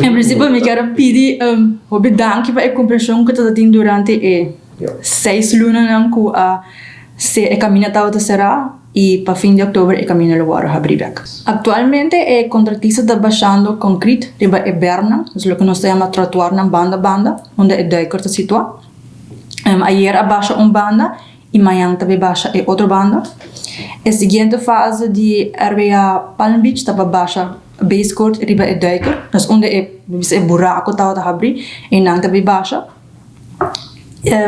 En prinsipio mi kier a pidi hopi danki pa e komprenshon ku ta tin durante e seis lunanan ku a e kaminda tabata será i pa fin di òktober e kaminda lo wòrdu habrí bèk. Aktualmente e kontratista ta bashando konkrit riba e bèrmnan, dus loke nos ta yama tròtuarnan banda banda, unda e duiker ta situá. Ayer a basha un banda i mañan ta bay basha e otro banda. E siguiente fase di RWA Palm Beach ta pa basha base coat riba e duiker, dus unda e bisa e buraco tabata habri e nan ta bay basha.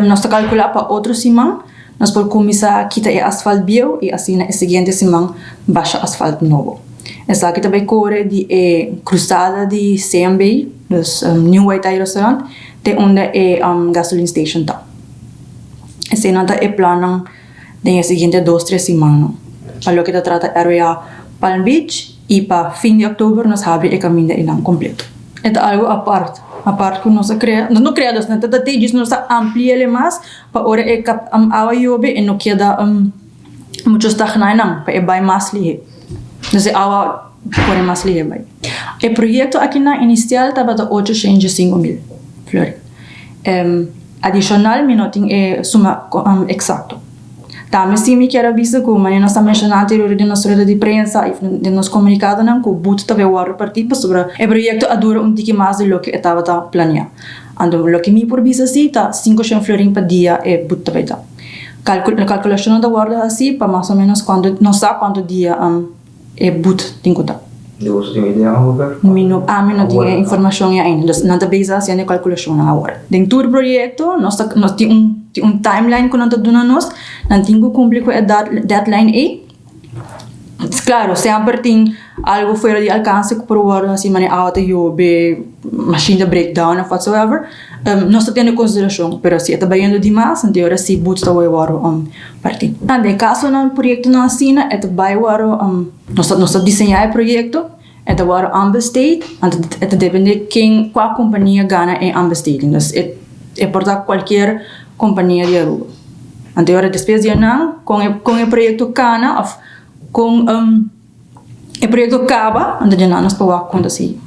Nos ta calcula pa otro siman nos por cuminsa kita e asfalt bieu i asina e siguiente siman basha asfalt nobo. Esaki ta bay core di e cruzada di CMB, dus New White Thai Restaurant, te unda e gasoline station ta. Eseinan ta e plannan den e siguiente dos tres simannan pa loke ta trata RWA Palm Beach i pa fin di òktober nos habri e kaminda einan kompleto. E ta algu apart, apart ku nos a krea, nos no krea dus nan ta ta djis nos ta ampli'el e mas pa ora e awa yobe e no keda muchu stagná einan pa e bai mas lihé. Dus e awa kore mas lihé bai. E proyekto akinan inisial tabata ocho shen djesinku mil florin. Adishonal mi no tin e suma eksakto. Tambe si mi kier a bisa ku manera nos a menshoná anterior den nos rueda di prensa i den nos komunikadonan ku but ta bai wòrdu partí pasobra e proyekto a dura un tiki mas di loke e tabata planeá. Anto loke mi por bisa si ta 500 florin pa dia e but ta bai ta. Kalkulashonnan ta wòrdu hasí pa mas o ménos kuantu nos sa kuantu dia. E but tin ku ta. Di boso tin un idea over? Mi no, ami no tin e informashon ya ainda. Dus nan ta bezig hasiendo e kalkulashonnan awor. Den tur proyekto nos ta nos tin un tin un timeline ku nan ta duna nos, nan tin ku kumpli ku e deadline ei. Klaro, semper tin algu fuera di alkanse ku por wòrdu hasi manera awa ta yobe, mashin ta break down òf whatsoever. Nos ta tene konsiderashon, pero si e ta bayendo dimas, anto e ora si but ta wòrdu Parti. Den kasonan proyektonan asina e ta bai wòrdu nos ta nos ta diseñá e proyekto e ta wòrdu aanbesteed anto e ta depende ken kua kompania gana e aanbesteding dus e e por ta kualkier kompania di Aruba anto e ora despues di anan kon e kon e proyekto kana òf kon e proyekto kaba anto dje nan nos por wak kon ta sigui.